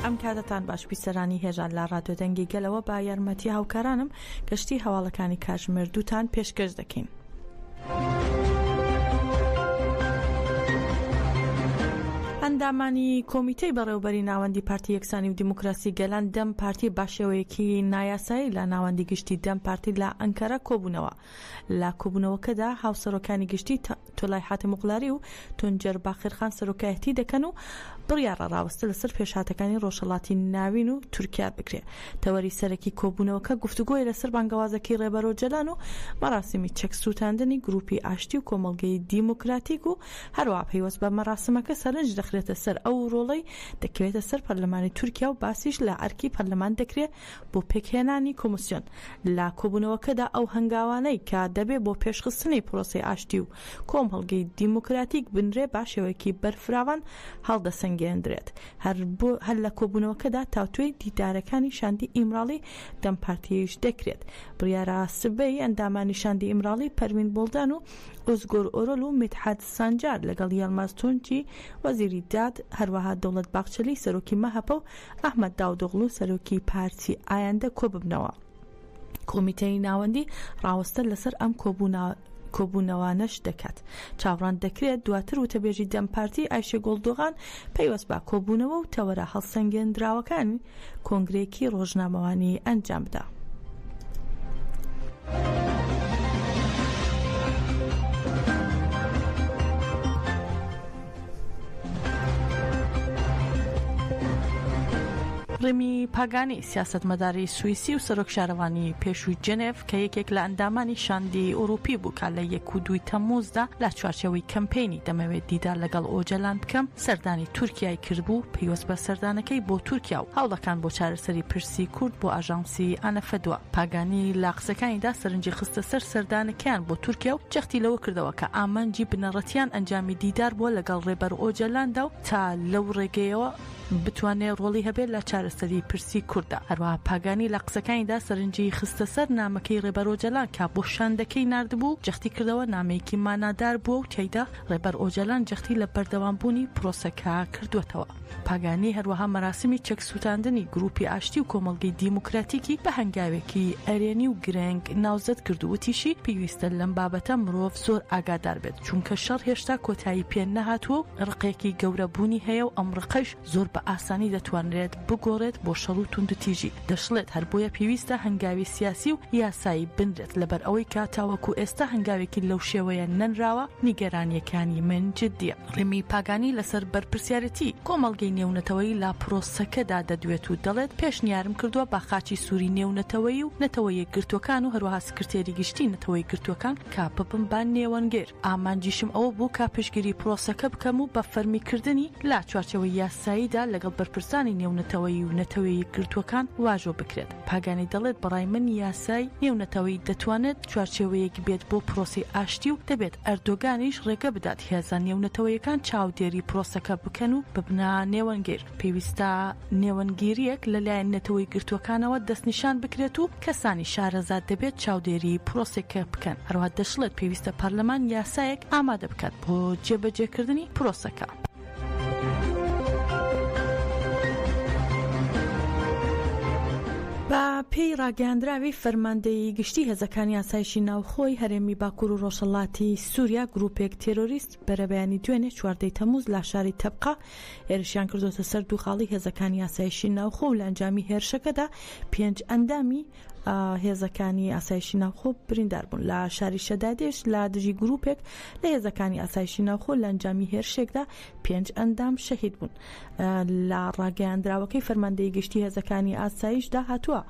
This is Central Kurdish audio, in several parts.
ئەم کاتەتان باش بیسەرانی هێژا لە ڕادیۆ دەنگی گەلەوە بە یارمەتی هاوکارانم گەشتی هەواڵەکانی کاتژمێر دووتان پێشکەش دەکەین. ئەندامانی کۆمیتەی بەڕێوبەری ناوەندی پارتی یەکسانی و دیموکراسی گەلان دەم پارتی باشێوەیەکی نایاسایی لە ناوەندی گشتی دەم پارتی لە ئەنکەرە کۆبوونەوە. لە کۆبوونەوەکەدا هاوسەرۆکانی گشتی تولای حاتەمئۆغڵاری و تونجەر باقرخان سەرۆکایەتی دەکەن و بڕیاڕە ڕاوەستە لەسەر پێشهاتەکانی ڕۆژهەڵاتی ناوین و تورکیا بکرێ. تەوەری سەرەکی کۆبوونەوەکە گفتوگۆیە لەسەر بانگەوازەکەی ڕێبەر ئۆجەلان و مەراسیمی چەک سووتاندنی گرووپی ئاشتی و کۆمەڵگەی دیموکراتیک و هەروەها پەیوەست بە مەراسمەکە سەرنج دەخرێتە سەر ئەو ڕۆڵەی دەکەوێتە سەر پەرلەمانی تورکیا و باسیش لە ئەرکی پەرلەمان دەکرێ بۆ پێکهێنانی کۆمسیۆن لە کۆبوونەوەکەدا ئەو هەنگاوانەی کە دەبێ بۆ پێشخستنی پرۆسەی ئاشتی و کۆمهڵگەی دیموکراتیک بنرێ با شێوەیەکی بەرفراوان هەڵدەسەنگێندرێت. هەر بۆ هەر لە کۆبوونەوەکەدا تاوتوێی دیدارەکانی شاندی ئیمراڵی دەم پارتیش دەکرێت. بڕیارە سبەی ئەندامانی شاندی ئیمراڵی پەروین بوڵدان و ئۆزگۆر ئۆرۆل و میدحەت سانجار لەگەڵ یەڵماز تونچی وەزیری داد، هەروەها دەوڵەت باخچەلی سەرۆکی مەهەپە و ئەحمەد داودئۆغڵو سەرۆکی پارتی ئایندە کۆببنەوە. کۆمیتەی ناوەندی ڕاوەستە لەسەر ئەم کۆبوونەوانەش دەکات. چاوەڕان دەکرێت دواتر وتەبێژی دەم پارتی ئایشێگوڵ دۆغان پەیوەست بە کۆبوونەوە و تەوەرە هەڵسەنگێندراوەکان کۆنگرەیەکی ڕۆژنامەوانی ئەنجام بدا. ڕێمی پاگانی، سیاسەتمەداری سویسی و سەرۆک شارەوانی پێشووی جنێف کە یەکێک لە ئەندامانی شاندی ئوروپی بوو کە لە یەک و دووی تەمموزدا لە چوارچێوەی کەمپەینی دەمەوێت دیدار لەگەڵ ئۆجەلان بکەم سەردانی تورکیای کردبوو، پەیوەست بە سەردانەکەی بۆ تورکیا و هەوڵەکان بۆ چارەسەری پرسی کورد بۆ ئاژانسی ئەنەفە دوا. پاگانی لە قسەکانیدا سەرنجی خستە سەر سەردانەکەیان بۆ تورکیا و جەختی لەوە کردەوە کە ئامانجی بنەڕەتیان ئەنجامی دیدار بووە لەگەڵ ڕێبەر ئۆجەلاندا و تا لەو ڕێگەیەوە بتوانێت ڕۆڵی هەبێت لە چارەسەری پرسی کورددا. هەروەها پاگانی لە قسەکانیدا سەرنجی خستە سەر نامەکەی ڕێبەر ئۆجەلان کە بۆ شاندەکەی ناردبوو و جەختی کردەوە نامەیەکی مانادار بووە و تیایدا ڕێبەر ئۆجەلان جەختی لە بەردەوامبوونی پرۆسەکە کردووەتەوە. پاگانی هەروەها مەراسیمی چەک سووتاندنی گرووپی ئاشتی و کۆمەڵگەی دیموکراتیکی بە هەنگاوێکی ئەرێنی و گرنگ ناوزەد کرد و وتیشی، پێویستە لەم بابەتە مرۆڤ زۆر ئاگادار بێت، چونکە شەڕ هێشتا کۆتایی پێ نەهاتووە و ڕقێکی گەورە بوونی هەیە و ئەم ڕقەش زۆر بە ئاسانی دەتوانرێت بگۆڕێت بۆ شەڕ و توندوتیژی، دەشڵێت هەر بۆیە پێویستە هەنگاوی سیاسی و یاسایی بنرێت لەبەر ئەوەی کە تاوەکو ئێستا هەنگاوێکی لەو شێوەیە نەنراوە، نیگەرانییەکانی من جدییە. ڕێمی پاگانی لەسەر بەرپرسیارێتی کۆمەڵگەی نێونەتەوەیی لە پرۆسەکەدا دەدوێت و دەڵێت پێشنیارم کردووە بە خاچی سووری نێونەتەوەیی و نەتەوە یەکگرتووەکان و هەروەها سکرتێری گشتی نەتەوە یەکگرتووەکان کە ببم بە نێوەندگر ئامانجیشم ئەوە بوو کە پشتگیری پرۆسەکە بکەم و بە فەرمی کردنی لە چوارچێوەی یاساییدا لەگەڵ بەرپرسانی نێونەتەوەیی و نەتەوە یەکگرتووەکان واژۆ بکرێت. پاگانی دەڵێت بەڕای من یاسای نێونەتەوەیی دەتوانێت چوارچێوەیەک بێت بۆ پرۆسەی ئاشتی و دەبێت ئەردۆگانیش ڕێگە بدات هێزە نێونەتەوەیەکان چاودێری پرۆسەکە بکەن و ببنە نێوەندگر. پێویستە نێوەندگیرییەک لەلایەن نەتەوە یەکگرتووەکانەوە دەستنیشان بکرێت و کەسانی شارەزا دەبێت چاودێری پرۆسەکە بکەن. هەروەها دەشڵێت پێویستە پەرلەمان یاسایەک ئامادە بکات بۆ جێبەجێکردنی پرۆسەکە. بە پێی ڕاگەیاندراوی فەرماندەیی گشتی هێزەکانی ئاسایشی ناوخۆی هەرێمی باکوور و ڕۆژهەڵاتی سووریا گرووپێک تێرۆریست بەرەبەیانی دوێنێ چواردەی تەمووز لە شاری تەبقە هێرشیان کردۆتە سەر دوو خاڵی هێزەکانی ئاسایشی ناوخۆ و لە ئەنجامی هێرشەکەدا پێنج ئەندامی هێزەکانی ئاسایشی ناوخۆ بریندار بوون لە شاری شەدادێش لە دژی گروپێک لە هێزەکانی ئاسایشی ناوخۆ لە ئەنجامی هێرشێکدا پێنج ئەندام شەهید بوون لە ڕاگەیاندراوەکەی فەرماندەی گشتی هێزەکانی ئاسایشدا هاتووە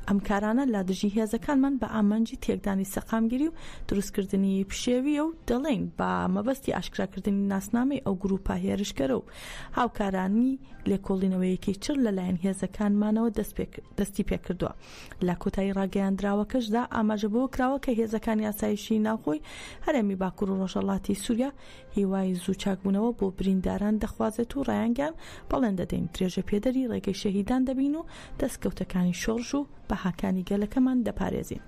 ئەم کارانە لە دژی هێزەکانمان بە ئامانجی تێکدانی سەقامگیری و دروستکردنی پشێویە و دەڵێین بە مەبەستی ئاشکراکردنی ناسنامەی ئەو گروپە هێرشکەرە و هاوکارانی لێکۆڵینەوەیەکی چڕ لەلایەن هێزەکانمانەوە دەستی پێکردووە. لە کۆتایی ڕاگەیاندراوەکەشدا ئاماژە بەوە کراوە کە هێزەکانی ئاسایشی ناوخۆی هەرێمی باکوور و ڕۆژهەڵاتی سووریا هیوای زوو چاکبوونەوە بۆ برینداران دەخوازێت و ڕایانگەیاند بەڵێن دەدەین درێژەپێدەری ڕێگەی شەهیدان دەبین و دەستکەوتەکانی شۆڕش و بەهاکانی گەلەکەمان دەپارێزین.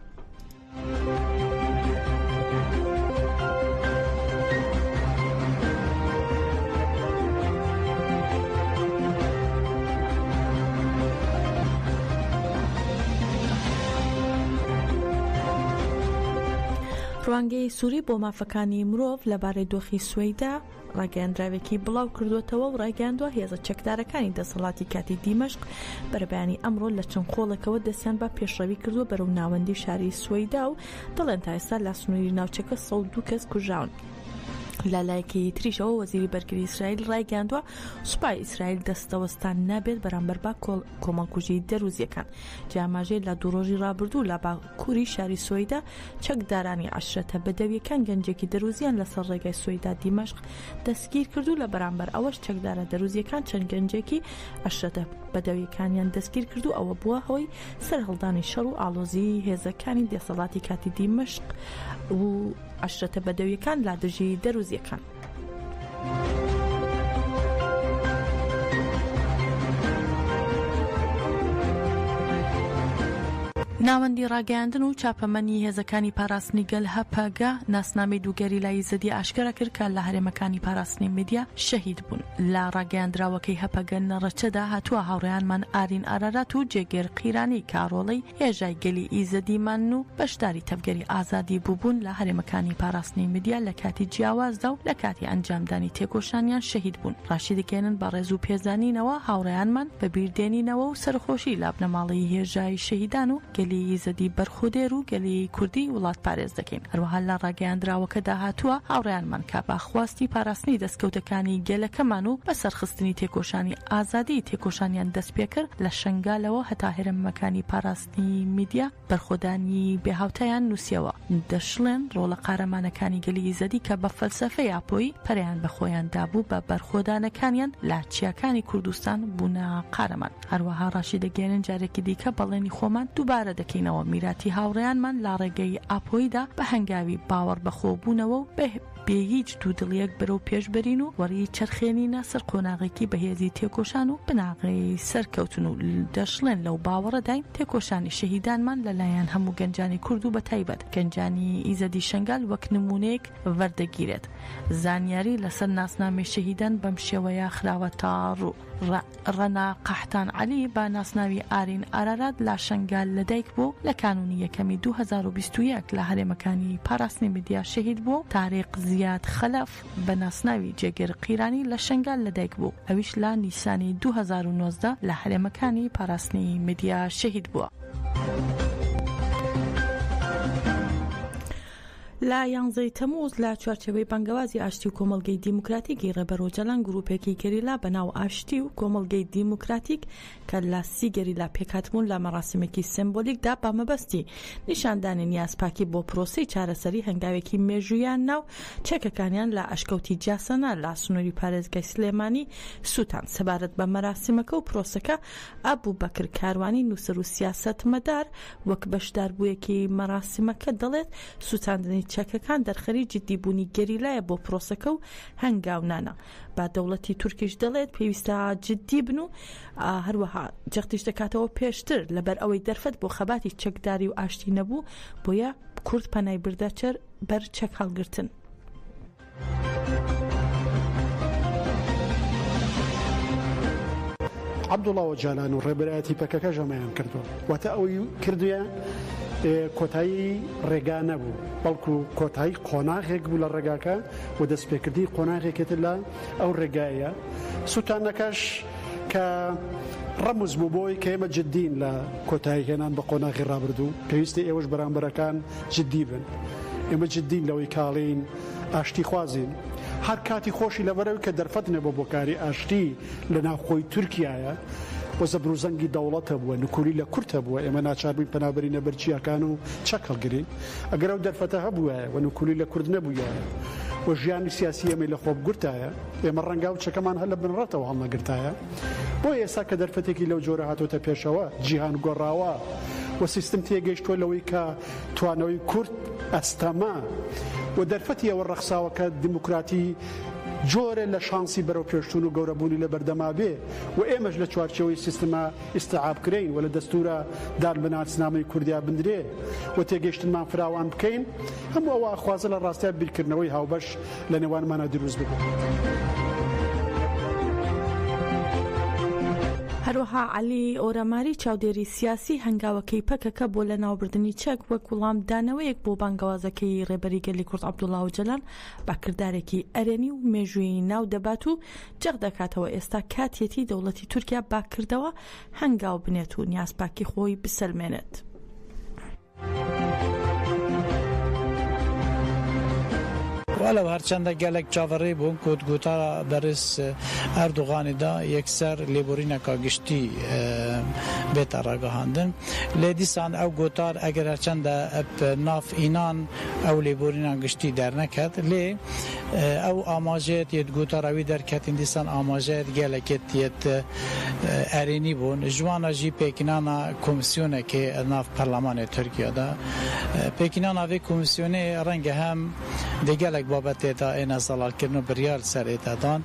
ڕوانگەی سوری بۆ مافەکانی مرۆڤ لەبارەی دۆخی سوەیدا ڕاگەیەندراوێکی بڵاو کردووەتەوە و ڕایگەیاندووە هێزە چەکدارەکانی دەسەڵاتی کاتی دیمەشق بەرەبەیانی ئەمڕۆ لە چەند قۆڵێکەوە دەستیان بە پێشڕەوی کردووە بەرەو ناوەندی شاری سوەیدا و دەڵێن تا ئێستا لە سنووری ناوچەکە 102 کەس کوژراون. لە لایەکی تریشەوە وەزیری بەرگری ئیسرائیل ڕایگەیاندووە سوپای ئیسرائیل دەستەوەستان نابێت بەرامبەر بە کۆمەڵکوژی دەروزیەکان جیاماژەی لە دوو ڕۆژی ڕابردوو لە باکووری شاری سوەیدا چەکدارانی عەشرەتە بەدەویەکان گەنجێکی دەروزیان لەسەر ڕێگای سوەیدا دیمەشق دەستگیر کرد و لە بەرامبەر ئەوەش چەکدارە دەروزیەکان چەند گەنجێکی عەشرەتە بەدەویەکانیان دەستگیر کرد و ئەوە بووە هۆی سەرهەڵدانی شەڕ و ئاڵۆزی هێزەکانی دەسەڵاتی کاتی دیمەشق و عەشرەتە بەدەویەکان لە دژی دەروزیەکان. ناوەندی ڕاگەیاندن و چاپەمەنی هێزەکانی پاراستنی گەل هەپەگە ناسنامەی دوو گەریلای ئیزەدی ئاشکرا کرد کە لە هەرێمەکانی پاراستنی میدیا شەهید بوون. لە ڕاگەیاندراوەکەی هەپەگە نەڕەچەدا هاتووە هاوڕێیانمان ئارین ئارارات و جێگر قیرانی کە ڕۆڵەی هێژای گەلی ئیزەدیمان و بەشداری تەڤگەری ئازادی بووبوون لە هەرێمەکانی پاراستنی میدیا لە کاتی جیاوازدا و لە کاتی ئەنجامدانی تێکۆشانیان شەهید بوون ڕاشیدەگەیەنن بە ڕێز و پێزانینەوە هاوڕێیانمان بە بیر دێنینەوە و سەرەخۆشی لە بنەماڵەی هێژای شەهیدان و گەلی ئیزەدی بەرخۆدێر و گەلی کوردی وڵاتپارێز دەکەین. هەروەها لە ڕاگەیاندراوەکەدا هاتووە، هاوڕێیانمان کە بە خواستی پاراستنی دەستکەوتەکانی گەلەکەمان و بە سەرخستنی تێکۆشانی ئازادی تێکۆشانیان دەستپێکرد، لە شەنگالەوە هەتا هەرێمەکانی پاراستنی میدیا بەرخۆدانی بێهاوتایان نووسیەوە. دەشڵێن، ڕۆڵە قارەمانەکانی گەلی ئیزەدی کە بە فەلسەفەی ئاپۆیی پەرەیان بە خۆیان دابوو، بە بەرخۆدانەکانیان لە چیاکانی کوردستان بوونە قارەمان. هەروەها ڕاشیدەگەیەنن جارێکی دیکە بەڵێنی خۆمان دووبارە دەکەینەوە میراتی هاوڕێیانمان لە ڕێگەی ئاپۆییدا بە هەنگاوی باوەڕ بەخۆبوونەوە و بە بێ هیچ دوودڵیەک بەرەو پێش بەرین و وەڕی چەرخێنینە سەر قۆناغێکی بەهێزی تێکۆشان و بناغەی سەرکەوتن و دەشڵێن لەو باوەڕەداین تێکۆشانی شەهیدانمان لە لایەن هەموو گەنجانی کورد و بەتایبەت گەنجانی ئیزەدی شەنگال وەک نموونەیەک وەردەگیرێت. زانیاری لەسەر ناسنامەی شەهیدان بەم شێوەیە خراوەتە ڕوو. ڕەنا قەحتان عەلی بە ناسناوی ئارین ئارارات لە شەنگال لەدایکبووە و لە کانوونی یەکەمی 2021 لە هەرێمەکانی پاراستنی میدیا شەهید بووە و تاریق زیاد خەلەف بە ناسناوی جێگر قیرانی لە شەنگال لەدایکبوو ئەویش لە نیسانی 2019 لە هەرێمەکانی پاراستنی میدیا شەهید بووە. لە یانزەی تەمووز لە چوارچێوەی بانگەوازی ئاشتی و کۆمەڵگەی دیموکراتیکی ڕێبەر ئۆجالان گرووپێکی گەریلا بە ناو ئاشتی و کۆمەڵگەی دیموکراتیک کە لە سی گەریلا پێکهاتبوون لە مەراسیمێکی سێمبۆلیکدا بە مەبەستی نیشاندانی نیازپاکی بۆ پرۆسەی چارەسەری هەنگاوێکی مێژوویان نا و چەکەکانیان لە ئەشکەوتی جاسەنە لە سنووری پارێزگای سلێمانی سووتاند. سەبارەت بە مەراسیمەکە و پرۆسەکە ئەبوبەکر کاروانی نووسەر و سیاسەتمەدار وەک بەشداربوویەکی مەراسیمەکە دەڵێت، سووتاندنی چەکەکان دەرخەری جددیبوونی گەریلایە بۆ پرۆسەکە و هەنگاونانە. بە دەوڵەتی تورکیش دەڵێت، پێویستە جددی بن و هەروەها جەختیش دەکاتەوە پێشتر لەبەر ئەوەی دەرفەت بۆ خەباتی چەکداری و ئاشتی نەبوو، بۆیە کورد پەنای بردە بەر چەک هەڵگرتن. عەبدوڵا ئۆجالان و ڕێبەرایەتی پەکەکەش ئەمەیان کردووە. واتە ئەوەی کردویان کۆتایی ڕێگا نەبوو، بەڵکو کۆتایی قۆناغێک بوو لە ڕێگاکە و دەستپێکردنی قۆناغێکی تر لە ئەو ڕێگایە. سوتانەکەش کە ڕەمز بوو بۆی کە ئێمە جددین لە کۆتایی هێنان بە قۆناغی ڕابردوو، پێویستە ئێوەش بەرامبەرەکان جددی بن. ئێمە جددین لەوەی کاڵین ئاشتیخوازین. هەر کاتی خۆشی لەبەرئەوەی کە دەرفەت نەبووە بۆ کاری ئاشتی لە ناوخۆی تورکیایە و زەبروزەنگی دەوڵەت هەبووە، نکولی لە کورد هەبووە، ئێمە ناچار بووین پەنا بەرینە بەر چیاکان و چەک هەڵگرین. ئەگەر ئەو دەرفەتە هەبووایە و نکولی لە کورد نەبوویایە و ژیانی سیاسی ئێمەی لە خۆ بگرتایە، ئێمە ڕەنگە ئەو چەکەمان هەر لە بنەڕەتەوە هەڵنەگرتایە. بۆیە ئێستا کە دەرفەتێکی لەو جۆرە هاتۆتە پێشەوە، جیهان گۆڕاوە و سیستم تێگەیشتووە لەوەی کە توانەوەی کورد ئەستەمە و دەرفەتی ئەوە ڕەخساوە کە دیموکراتی جۆرێ لە شانسی بەرەوپێشچوون و گەورەبوونی لە بەردەما بێ و ئێمەش لە چوارچێوەی سیستما ئیستیعاب کرێین و لە دەستوورا دان بە ناسنامەی کوردیا بندرێ و تێگەیشتنمان فراوان بکەین، هەموو ئەوە ئەخوازێ لە ڕاستیا بیرکردنەوەی هاوبەش لە نێوانمانا دروست ببێ. هەروەها عەلی ئۆرەماری چاودێری سیاسی هەنگاوەکەی پەکەکە بۆ لەناوبردنی چەک وەک وڵامدانەوەیەک بۆ بانگەوازەکەی ڕێبەری گەلی کورد عەبدوڵا ئۆجەلان بە کردارێکی ئەرێنی و مێژوویی ناو دەبات و جەخت دەکاتەوە ئێستا کاتیەتی دەوڵەتی تورکیا بە کردەوە هەنگاو بنێت و نیازپاکی خۆی بسەلمێنێت. وەلەو هەرچەندە گەلەک چاڤەڕێ بوون کو د گوتارا بەرێز ئەردوغانی دا یەکسەر لێبۆرینەکا گشتی بێتە ڕاگەهاندن لێ دیسان ئەو گوتار ئەگەر هەرچەندە ب ناف ئینان ئەو لێبۆرینان گشتی دەرنەکەت لێ ئەو ئاماژەیەت یەت گوتارا وی دەرکەتین دیسان ئاماژەیەت گەلەکێت یەت ئەرێنی بوون ژوانا ژی پێکنانا کۆمسیۆنەکێ ناف پەرلەمانێ تورکیا دا. پێکنانا ڤێ کۆمسیۆنێ ڕەنگە هەم دێ گەلەک بابەتێ دا ئێنە زەڵال کردن و بریار سەر ئێتە دان.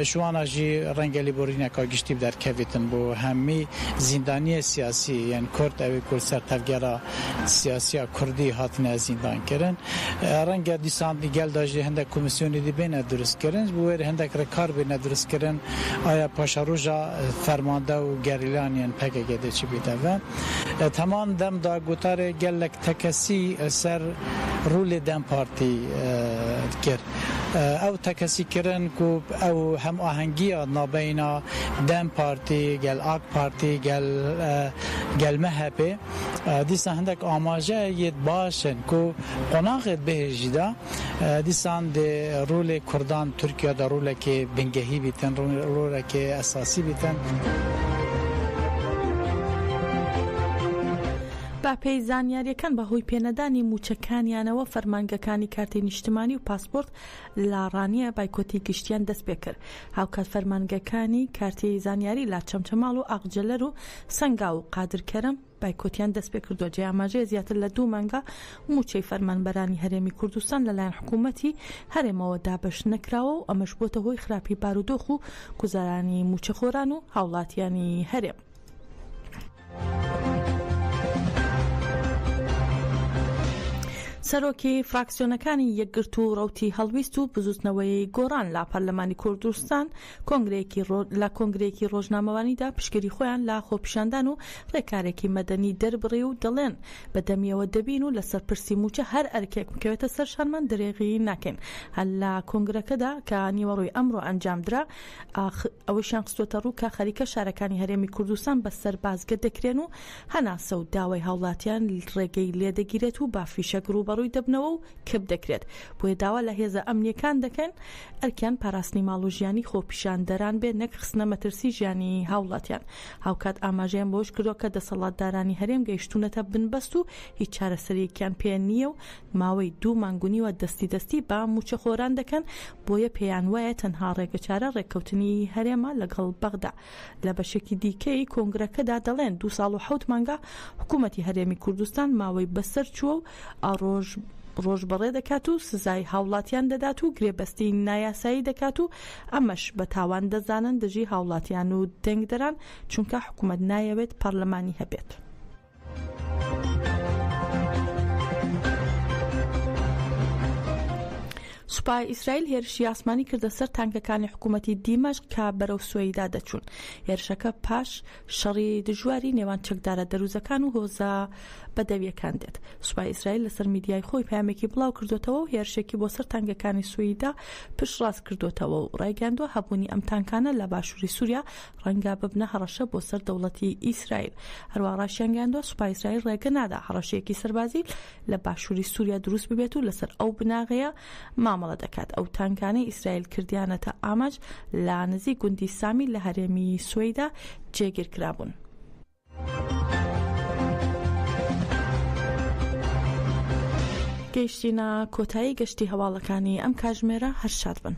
ژوانا ژی ڕەنگە لیبۆرینەکا گشتی بدەرکەڤیتن بۆ هەمی زیندانیێ سیاسی یێن کورد ئەوێ کو سەر تەڤگەرا سیاسیا کوردی هاتنە زیندان کردن. ڕەنگە دیسان گەل دا ژی هندەک کۆمسیۆنی دی بێنە دروست کردن بۆ وێر هندەک ڕێکار بێنە دروست کردن ئایا پاشەڕۆژا فەرماندە و گەریلان یێن پەکەکە دێ چی بیتەڤە. تەمان دەم دا گوتارێ گەلەک تەکەسی سەر ڕولێ دەم پارتی کرد. ئەو تەکەسی کردن کو ئەو هەمئاهەنگیا نابەینا دەم پارتی گەل ئاک پارتی گەل گەل مەهەپێ دیسان هندەک ئاماژە یێت باشن کو قۆناغێت بهێژیدا دیسان دێ ڕولێ کوردان تورکیا دا ڕولەکێ بنگەهی بیتن ڕولەکێ ئەساسی بیتن. بە پێی زانیارییەکان بە هۆی پێنەدانی مووچەکانیانەوە فەرمانگەکانی کارتی نیشتمانی و پاسپۆرت لە ڕانیە بایکۆتی گشتیان دەستپێکرد، هاوکات فەرمانگەکانی کارتی زانیاری لە چەمچەماڵ و ئاغجەلەر و سەنگاو و قادرکەرەم بایکۆتیان دەستپێکردووە، جێی ئاماژەیە زیاتر لە دوو مانگە مووچەی فەرمانبەرانی هەرێمی کوردستان لەلایەن حکوومەتی هەرێمەوە دابەش نەکراوە و ئەمەش بووەتە هۆی خراپی بارودۆخ و گوزەرانی مووچەخۆران و هاوڵاتیانی هەرێم. سەرۆکی فراکسیۆنەکانی یەکگرتوو و ڕەوتی هەڵویست و بزوتنەوەی گۆڕان لە پەرلەمانی کوردستان کۆنگرەیەکی لە کۆنگرەیەکی ڕۆژنامەوانیدا پشتگیری خۆیان لە خۆپیشاندان و ڕێکارێکی مەدەنی دەربڕی و دەڵێن بە دەمیەوە دەبین و لەسەر پرسی مووچە هەر ئەرکێک بکەوێتە سەر شانمان درێغی ناکەین. هەر لە کۆنگرەکەدا کە نیوەڕۆی ئەمڕۆ ئەنجامدرا ئەوەیشیان خستووەتە ڕوو کە خەریکە شارەکانی هەرێمی کوردستان بە سەربازگە دەکرێن و هەناسە و داوای هاوڵاتیان ڕێگەی لێدەگیرێت و بە فیشەک ڕووبەڕووی دەبنەوە و کپ دەکرێت، بۆیە داوا لە هێزە ئەمنییەکان دەکەن ئەرکیان پاراستنی ماڵ و ژیانی خۆپیشاندەران بێت نەک خستنە مەترسی ژیانی هاوڵاتیان. هاوکات ئاماژەیان بەوەش کردووە کە دەسەڵاتدارانی هەرێم گەیشتوونەتە بنبەست و هیچ چارەسەرییەکیان پێ نییە و ماوەی دوو مانگ و نیوە دەستی دەستی بە مووچەخۆران دەکەن، بۆیە پێیان وایە تەنها ڕێگەچارە ڕێککەوتنی هەرێمە لەگەڵ بەغدا. لە بەشێکی دیکەی کۆنگرەکەدا دەڵێن دوو ساڵ و حەوت مانگە حکوومەتی هەرێمی کوردستان ماوەی بەسەر چووە و ڕۆژ ڕۆژ بەڕێ دەکات و سزای هاوڵاتیان دەدات و گرێبەستی نایاسایی دەکات و ئەمەش بە تاوان دەزانن دژی هاوڵاتیان و دەنگدەران چونکە حکوومەت نایەوێت پەڕلەمانی هەبێت. سوپای ئیسرائیل هێرشی ئاسمانی کردە سەر تانکەکانی حکوومەتی دیمەشق کە بەرەو سوەیدا دەچوون. هێرشەکە پاش شەڕی دژواری نێوان چەکدارە دەروزەکان و هۆزە بەدەویەکان دێت. سوپای ئیسرائیل لەسەر میدیای خۆی پەیامێکی بڵاو کردووەتەوە و هێرشێکی بۆ سەر تانکەکانی سوەیدا پشتڕاست کردووەتەوە و ڕایگەیاندووە هەبوونی ئەم تانکانە لە باشووری سووریا ڕەنگە ببنە هەڕەشە بۆ سەر دەوڵەتی ئیسرائیل. هەروەها ڕاشیانگەیاندووە، سوپای ئیسرائیل ڕێگە نادا هەڕەشەیەکی سەربازی لە باشووری سووریا دروست ببێت و لەسەر ئەو بناغەیە مامەڵە دەکات. ئەو تانکانەی ئیسرائیل کردیانەتە ئامانج لە نزیک گوندی سامی لە هەرێمی سوەیدا جێگیر کرابوون. گەیشتینە کۆتایی گەشتی هەواڵەکانی ئەم کاژمێرە، هەر شاد بن.